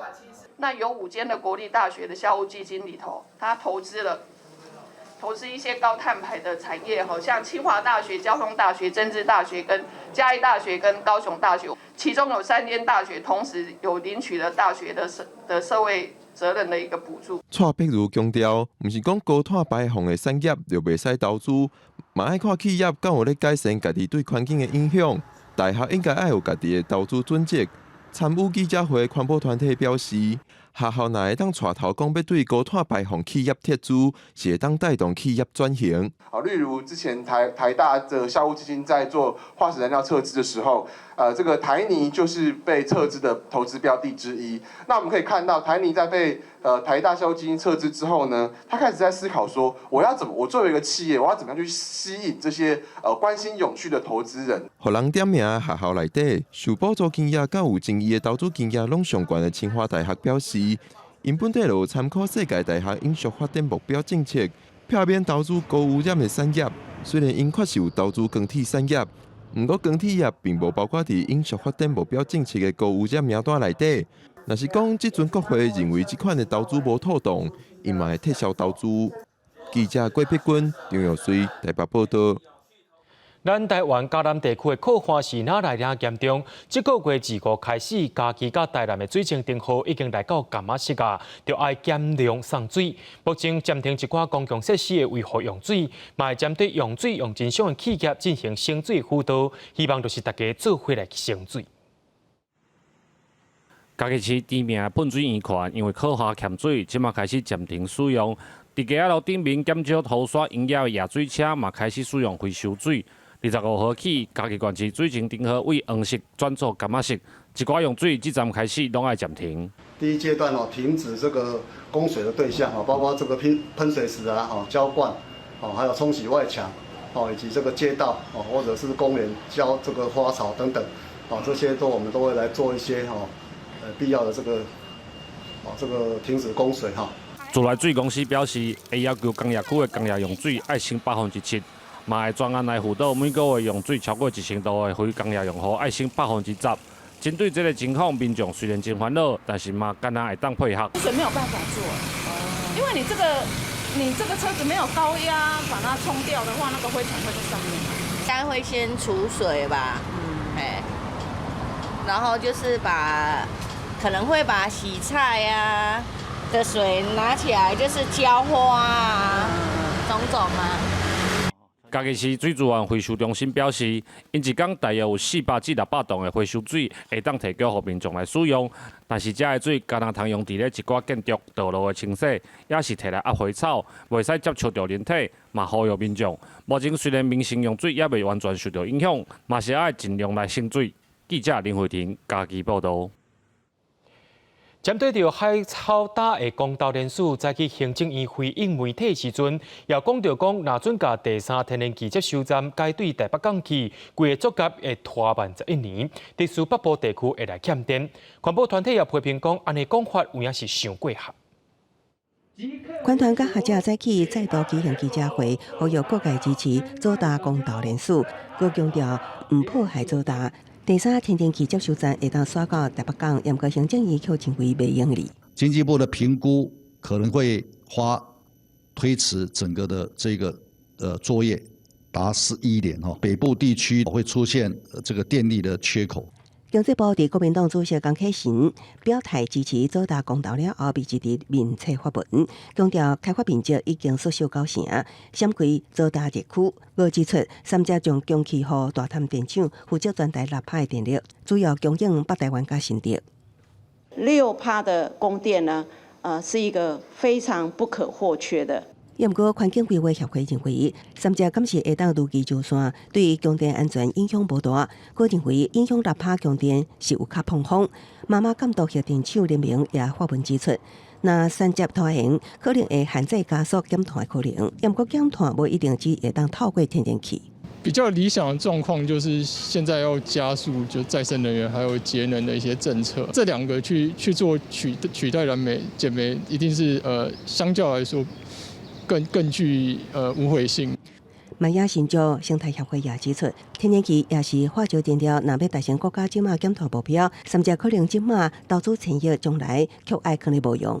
那有5間的國立大學的校務基金裡頭，他投資一些高碳排的產業，好像清華大學、交通大學、政治大學、跟嘉義大學跟高雄大學，其中有3間大學同時有領取了大學的社會責任的一個補助。蔡碧如強調，毋是講高碳排放的產業就袂使投資，嘛愛看企業敢有咧改善家己對環境的影響。大學應該愛有家己的投資準則。參與記者會環保團體表示，學校若會當帶頭講欲對高碳排放企業撤資，是會當帶動企業轉型。好，例如之前台大的校務基金在做化石燃料撤資的時候，這個台泥就是被撤資的投資標的之一。那我們可以看到，台泥在被台大校務基金撤資之後呢，他開始在思考說，我要怎麼，我作為一個企業，我要怎麼樣去吸引這些關心永續的投資人。予人點名學校內底受補助金額佮有爭議的投資金額攏上懸的清華大學表示，𪜶本底就有參考世界大學永續發展目標政策，避免投資高污染的產業。雖然𪜶確實有投資鋼鐵產業，毋過鋼鐵業並無包括佇永續發展目標政策的高污染名單內底。若是講這陣國會認為這款的投資無妥當，𪜶嘛會撤銷投資。記者郭碧君、張玉穗台北報道。咱台灣嘉南地區的洘旱是哪來遮嚴重？這個月自五開始，嘉義佮台南的水清燈號已經來到柑仔色啊，著愛減量送水。目前暫停一寡公共設施的維護用水，嘛會針對用水用真傷的企業進行省水輔導，希望就是大家做伙來省水。嘉義市知名噴水圓環因為洘旱欠水，這馬開始暫停使用。佇街仔路頂面減少塗刷營業的壓水車嘛開始使用回收水。25號起，嘉義縣市水情燈號對黃色轉做柑仔色，一寡用水這站開始攏愛暫停。第一階段哦，停止這個供水的對象哦，包括這個噴水池啊、吼澆灌，哦，還有沖洗外牆，哦，以及這個街道，哦，或者是公園澆這個花草等等，哦，這些都我們都會來做一些，哦，必要的這個，哦，這個停止供水哈。自來水公司表示，會要求工業區的工業用水愛省7%，嘛會專案來輔導每個月用水超過1000度的非工業用戶愛省10%。針對這個情況，民眾雖然真煩惱，但是嘛敢若會當配合。水沒有辦法做，因為你這個車子沒有高壓把它沖掉的話，那個灰塵會在上面。應該會先儲水吧，哎，然後就是把可能會把洗菜啊的水拿起來，就是澆花啊，種種啊。嘉義市水資源回收中心表示，𪜶一工大約有400至600桶的回收水會當提供予民眾來使用，但是這个水敢若通用佇咧一寡建築道路的清洗，抑是提來壓花草，袂使接觸著人體，嘛呼籲民眾。目前雖然民生用水猶未完全受著影響，嘛是愛盡量來省水。記者林慧婷嘉義報導。針對著海草礁的公投連署，早起行政院回應媒體時陣，也講著講，若準共第三天然氣接收站改對台北港去，規个作業會拖慢11年，特殊北部地區會來欠電。環保團體也批評講，按呢講法有影是傷過分。環團佮學者早起再度舉行記者會，呼籲各界支持藻礁公投連署，閣強調毋破壞藻礁。第三天然氣接收站會當徙到台北港，毋過行政院卻認為袂用哩。經濟部的評估可能會花推遲整個的這個作業達11年哈，北部地區會出現這個電力的缺口。經濟部佇國民黨主席江啟臣表態支持藻礁公投了後，隨即佇面冊發文，強調開發面積已經縮小九成，閃開藻礁熱區。閣指出，三接將供氣予大潭電廠負責全台6趴的電力，主要供應北台灣佮新竹。 6趴的供電呢，是一個非常不可或缺的。毋過，環境規劃協會認為，三接敢是會當如期上線，對供電安全影響無大。閣認為影響6趴供電是有較膨風。媽媽監督核電廠聯盟也發文指出，若三接拖延，可能會限制加速減碳的可能。毋過減碳無一定只會當透過天然氣。比較理想的狀況就是現在要加速就再生能源還有節能的一些政策，這兩個去做取代燃煤減煤，一定是相較來說更具無悔性。萬野新竹生態協會也指出，天然氣抑是化石燃料，若欲達成國家這馬減碳目標，甚至可能這馬投資千億，將來卻愛囥咧無用。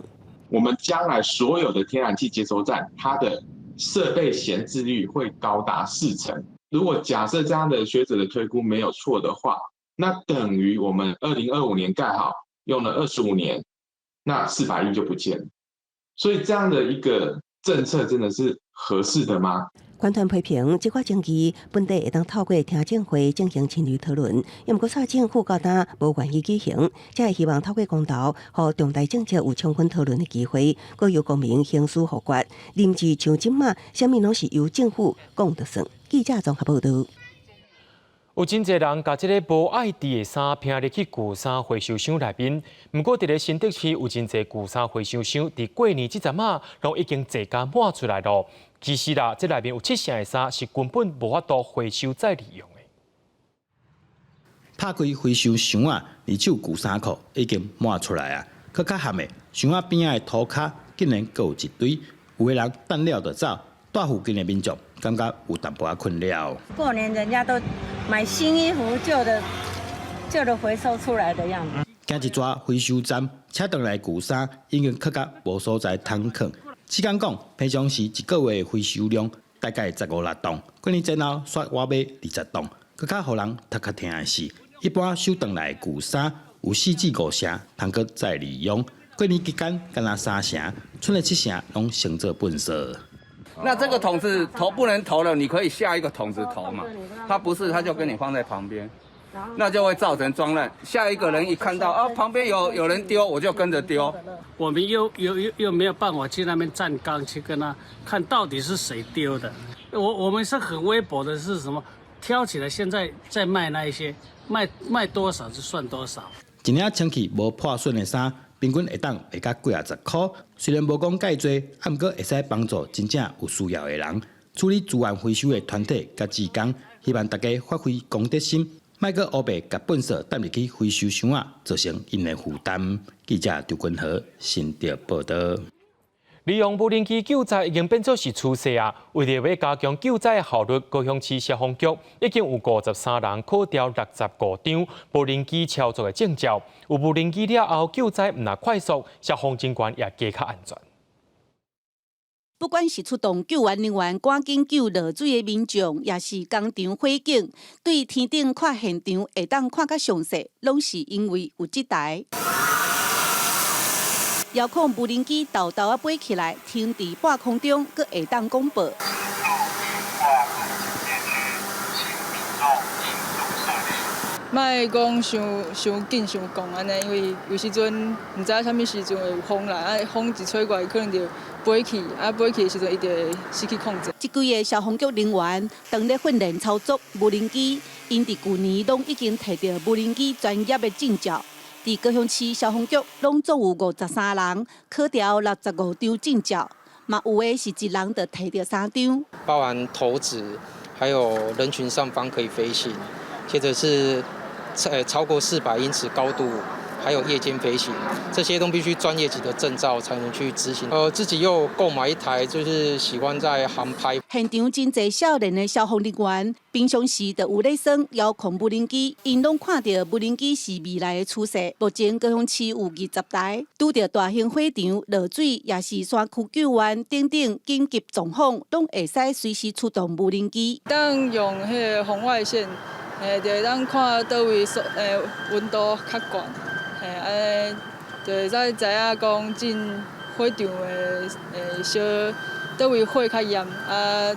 我們將來所有的天然氣接收站，它的設備閒置率會高達40%。如果假設這樣的學者的推估沒有錯的話，那等於我們2025年蓋好，用了25年，那400億就不見了。所以這樣的一個政策真的是合適的嗎？環團批評，這個爭議本底會當透過聽證會進行深入討論，毋過蔡政府到今無願意舉行，才會希望透過公投，予重大政策有充分討論的機會，閣由公民行使予決，毋是像這馬，啥物攏是由政府講著算。記者綜合報導。有真濟人共這个無愛挃的衫拚入去舊衫回收箱內面，毋過佇咧新竹市有真濟舊衫回收箱，佇過年這陣仔攏已經濟共滿出來囉。其實啦，這內面有七成的衫是根本無法度回收再利用的。拍開回收箱仔，二手舊衫褲已經滿出來啊！閣較譀的，箱仔邊仔的塗跤竟然閣有一堆，有的人等了就走，蹛附近的民眾感覺有淡薄仔困擾。過年人家都買新衣服，舊的回收出來的樣子。行一逝回收站，車轉來舊衫已經囥甲無所在通囥。時間講，平常時一個月回收量大概15、6噸，過年前後煞倚欲20噸。閣較予人頭殼疼的是，一般收轉來舊衫有4至5成通閣再利用。過年期間，敢若三成，賰的七成攏成做糞埽。那這個桶子投不能投了，你可以下一個桶子投嘛。他不是，他就給你放在旁邊，那就會造成髒亂。下一個人一看到啊，旁邊有人丟，我就跟着丟。我們又沒有辦法去那邊站崗去跟他看到底是誰丟的。我們是很微薄的，是什麼？挑起來現在在賣那一些，賣多少就算多少。一領清氣無破損的衫，平均會當賣甲幾仔十箍。雖然無講蓋濟，啊，毋過會使幫助真正有需要的人。處理資源回收的團體佮志工，希望大家發揮公德心，莫閣烏白共糞埽擲入去回收箱仔，造成𪜶的負擔。記者張君和新竹報導。利用無人機救災已經變做是趨勢啊！為著欲加強救災效率，高雄市消防局已經有53人考著65張無人機操作的證照。有無人機了後，救災毋但快速，消防人員也加較安全。不管是出動救援人員趕緊救落水的民眾，抑是工廠火警，對天頂看現場會當看較詳細，攏是因為有這台。遙控無人機豆豆仔飛起來，停佇半空中，閣會當廣播。莫講傷傷緊傷狂按呢，因為有時陣毋知影啥物時陣會有風來，啊風一吹過來，可能就飛去，啊飛去的時陣伊就會失去控制。這幾个消防局人員當咧訓練操作無人機，𪜶佇舊年攏已經摕著無人機專業的證照。佇高雄市消防局，攏總有53人考著65張證照，嘛有的是一人就摕著三張。包含投擲，還有人群上方可以飛行，接著是超過400英尺高度，還有夜間飛行，這些都必須專業級的證照才能去執行。自己又購買一台，就是喜歡在航拍。現場真濟少年的消防人員，平常時就有咧耍遙控無人機，𪜶攏看著無人機是未來的趨勢。目前高雄市有20台，拄著大型火場、落水，抑是山區救援等等緊急狀況，攏會使隨時出動無人機。當用彼個紅外線，就會當看佗位所，溫度較懸，嘿，按呢就會使知影講進火場的，燒佗位火較炎，啊，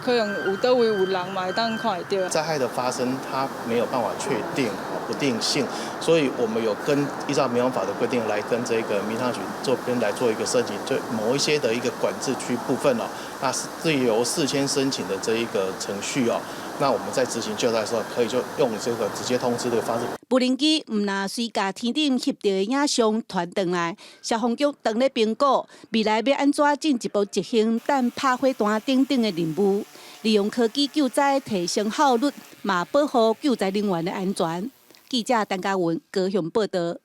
可能有佗位有人嘛會當看會著。災害的發生，它沒有辦法確定，不定性，所以我們有跟依照民防法的規定來跟這個民航局這邊來做一個申請，對某一些的一個管制區部分哦，那是由事先申請的這一個程序哦。那我們在執行救災的時候，可以就用這個直接通知的方式。無人機毋但隨共天頂翕著的影像傳轉來，消防局當咧評估未來欲按怎進一步執行彈拍火單等等的任務，利用科技救災提升效率，嘛保護救災人員的安全。記者陳嘉文高雄報導。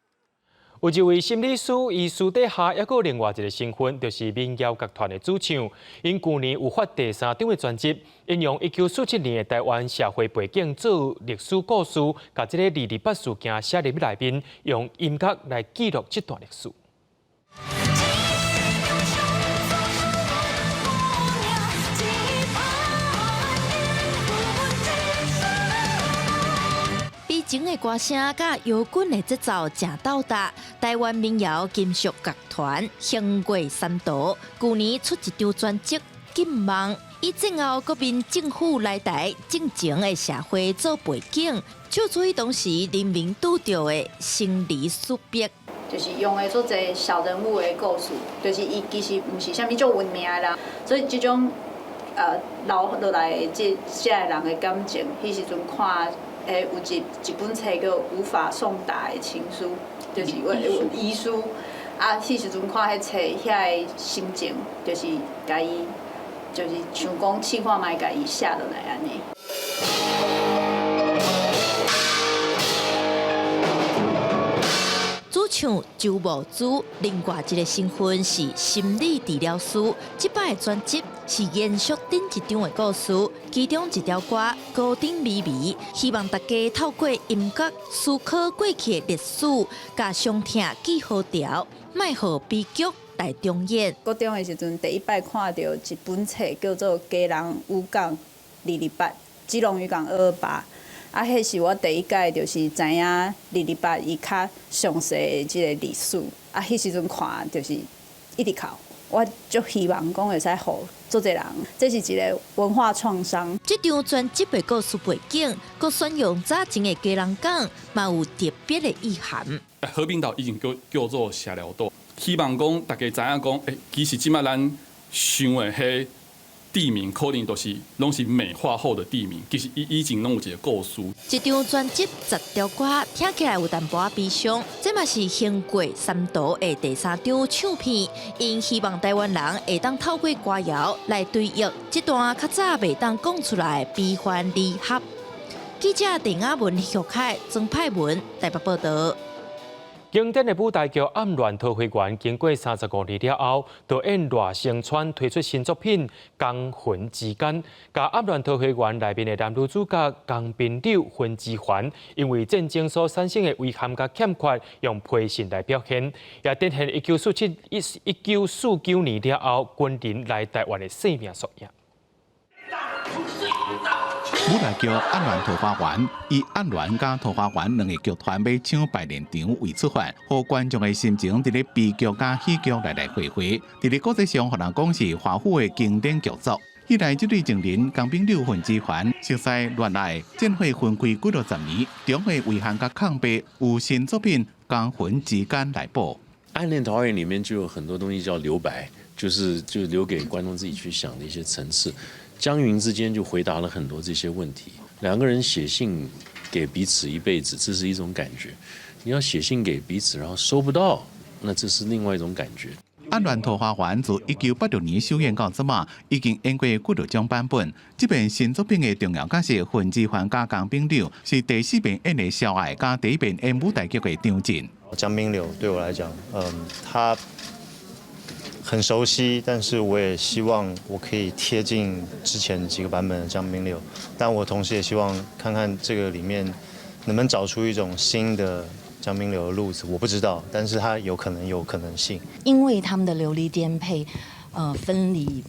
有一位心理師，伊私底下猶閣有另外一个身份，就是民謠樂團的主唱。𪜶舊年有發第三張的專輯，引用1947年的台灣社會背景做歷史故事，共這个二二八事件寫入內面，用音樂來記錄這段歷史。悲情的歌聲佮搖滾的節奏誠鬥搭，台灣民謠金屬樂團橫過三島，舊年出一張專輯《禁夢》，以戰後國民政府來台戰前的社會做背景，唱出彼當時人民拄著的生離死別。就是用的足濟小人物的故事，就是伊其實毋是啥物足有名的人，所以這種留落來的這這个人的感情，彼時陣看。有一一本冊叫《無法送達的情書》，就是有遺書。啊，彼時陣看彼冊，遐个心情，就是共伊，就是想講試看覓共伊寫落來按呢。主唱周慕姿，另外一个身份是心理治療師。這擺的專輯是延續頂一張的故事，其中一條歌《高頂微微》，希望大家透過音樂思考過去的歷史，共傷痛記號條，莫予悲劇來重演。國中的時陣，第一擺看著一本冊叫做《基隆漁港228》，基隆漁港228。啊，彼是我第一擺就是知影二二八伊較詳細的這个歷史。啊，彼時陣看就是一直哭，我足希望講會使予足濟人，這是一个文化創傷。這張專輯的故事背景，閣選用早前的基隆港，嘛有特別的意涵。和平島已經叫叫做社寮島，希望講大家知影講，其實這擺咱想的彼地名可能都是攏是美化後的地名，其實伊以前攏有一個故事。一張專輯十條歌，聽起來有淡薄仔悲傷。這嘛是行過三途的第三張唱片，𪜶希望台灣人會當透過歌謠來追憶這段較早袂當講出來的悲歡離合。記者鄭雅文、許凱、曾派文台北報導。經典的舞台劇《暗戀桃花源》經過35年了後，導演賴聲川推出新作品《江雲之間》，共《暗戀桃花源》內面的男女主角江濱柳、雲之凡，因為戰爭所產生的遺憾佮欠缺，用批信來表現，也展現1947一1949年了後軍人來台灣的生命縮影。舞台劇《暗戀桃花源》以暗戀佮桃花源兩个劇團欲搶排練場為出發，予觀眾的心情佇咧悲劇佮喜劇來來回回，佇咧國際上，予人講是華府的經典劇作。彼來這對情人江濱柳、雲之凡，熟似戀愛戰火分開幾落十年，中的遺憾佮空白，有新作品《江雲之間》來補。暗戀桃花源裡面就有很多東西叫留白，就是就留給觀眾自己去想的一些層次。江雲之間就回答了很多這些問題。兩個人寫信給彼此一輩子，這是一種感覺。你要寫信給彼此，然後收不到，那這是另外一種感覺。暗戀桃花源自1986年首演到這馬，已經演過幾落種版本。這遍新作品的重要角色雲之凡佮江濱柳，是第四遍演的蕭愛，佮第一遍演舞台劇的張震。江濱柳對我來講，他很熟悉，但是我也希望我可以貼近之前幾個版本的江濱柳，但我同時也希望看看這個裡面能不能找出一種新的江濱柳的路子，我不知道，但是他有可能有可能性。因為他們的流離顛沛，分離，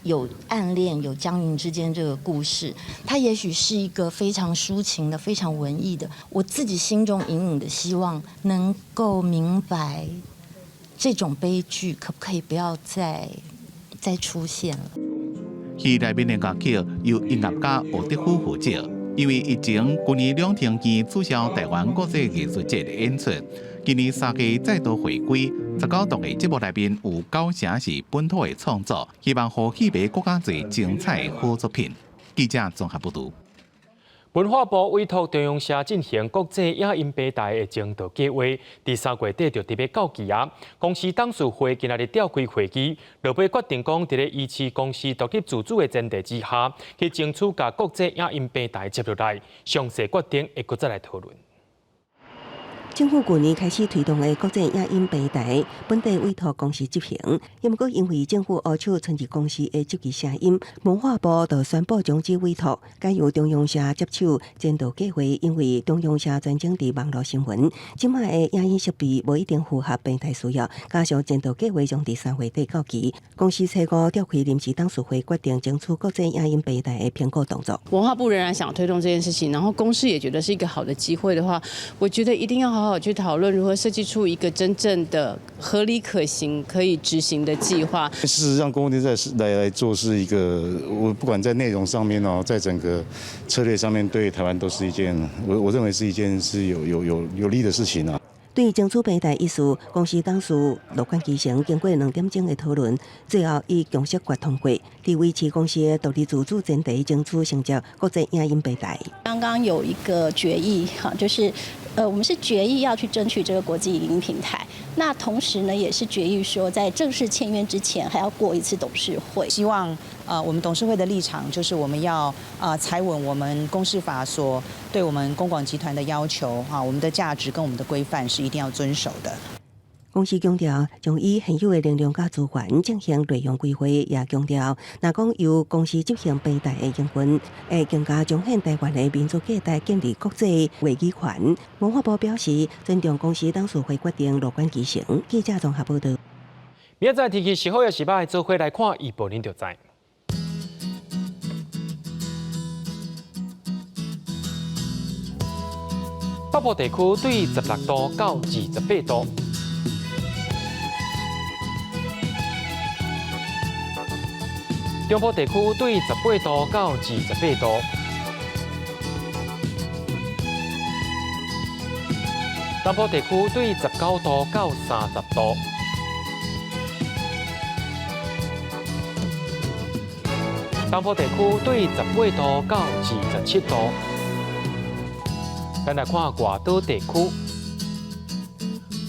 有暗戀，有江雲之間這個故事，它也許是一個非常抒情的、非常文藝的。我自己心中隱隱的希望能夠明白，這種悲劇可不可以不要再出現了？戲內面的樂曲由音樂家吳德夫負責，因為疫情，去年兩停機取消台灣國際藝術節的演出，今年3月再度回歸。19檔的節目內面有九成是本土的創作，希望予戲迷閣較濟精彩的好作品。記者綜合報導。文化部委託中央社進行國際影音平台的爭奪計劃，佇3月底就特別到期啊。公視董事會今仔日召開會議，落尾決定講，佇咧維持公視獨立自主的前提之下，去爭取共國際影音平台接落來，詳細決定會閣再來討論。政府舊年開始推動的國際影音平台，本底委託公視執行。毋過因為政府要求存入公視的手機聲音，文化部就宣布終止委託，改由中央社接手前導計劃。因為中央社專精佇網路新聞，這擺的影音設備無一定符合平台需要，加上前導計劃將佇3月底到期，公視初五召開臨時董事會，決定爭取國際影音平台的評估動作。文化部仍然想推動這件事情，然後公視也覺得是一個好的機會的話，我覺得一定要好好去討論如何設計出一個真正的合理可行、可以執行的計劃。事實上，公共電視來做是一個，我不管在內容上面哦，在整個策略上面，對台灣都是一件，我認為是一件是有利的事情啊。對爭取平台一事，公視董事樂觀其成，經過2點鐘的討論，最後以共識決通過，佇維持公視的獨立自主前提，爭取承接國際影音平台。剛剛有一個決議，哈，就是我們是決議要去爭取這個國際影音平台。那同時呢，也是決議說，在正式簽約之前，還要過一次董事會。希望我們董事會的立場就是我們要踩穩我們公視法所對我們公廣集團的要求啊，我們的價值跟我們的規範是一定要遵守的。公司強調，將以現有的能量佮資源進行內容規劃，也強調，若講由公視執行平台的營運，會更加彰顯台灣的民主價值，建立國際話語權。文化部表示，尊重公視董事會決定，樂觀其成。記者綜合報導。明仔載天氣是好抑是䆀，做伙來看預報，恁就知。北部地區對16度到28度。中部地區對18度到28度。南部地區對19度到30度。東部地區對18度到27度。咱來看外島地區，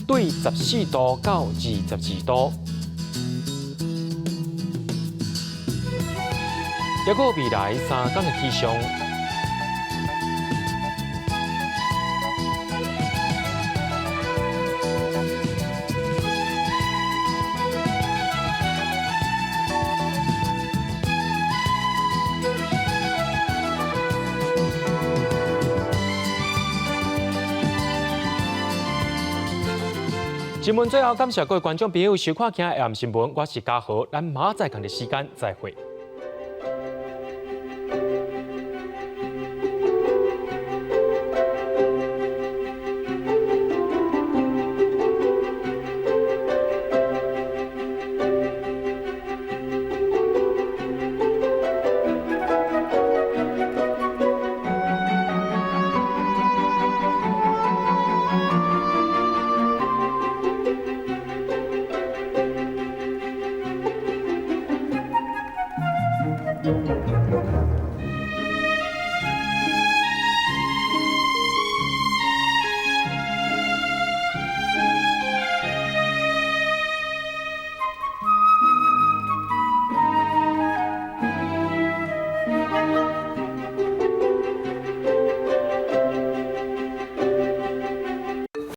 對14度到22度。抑閣未來3工的氣象。新聞最後感謝各位觀眾朋友收看今日的新聞，我是嘉豪，咱明仔載仝個時間再會。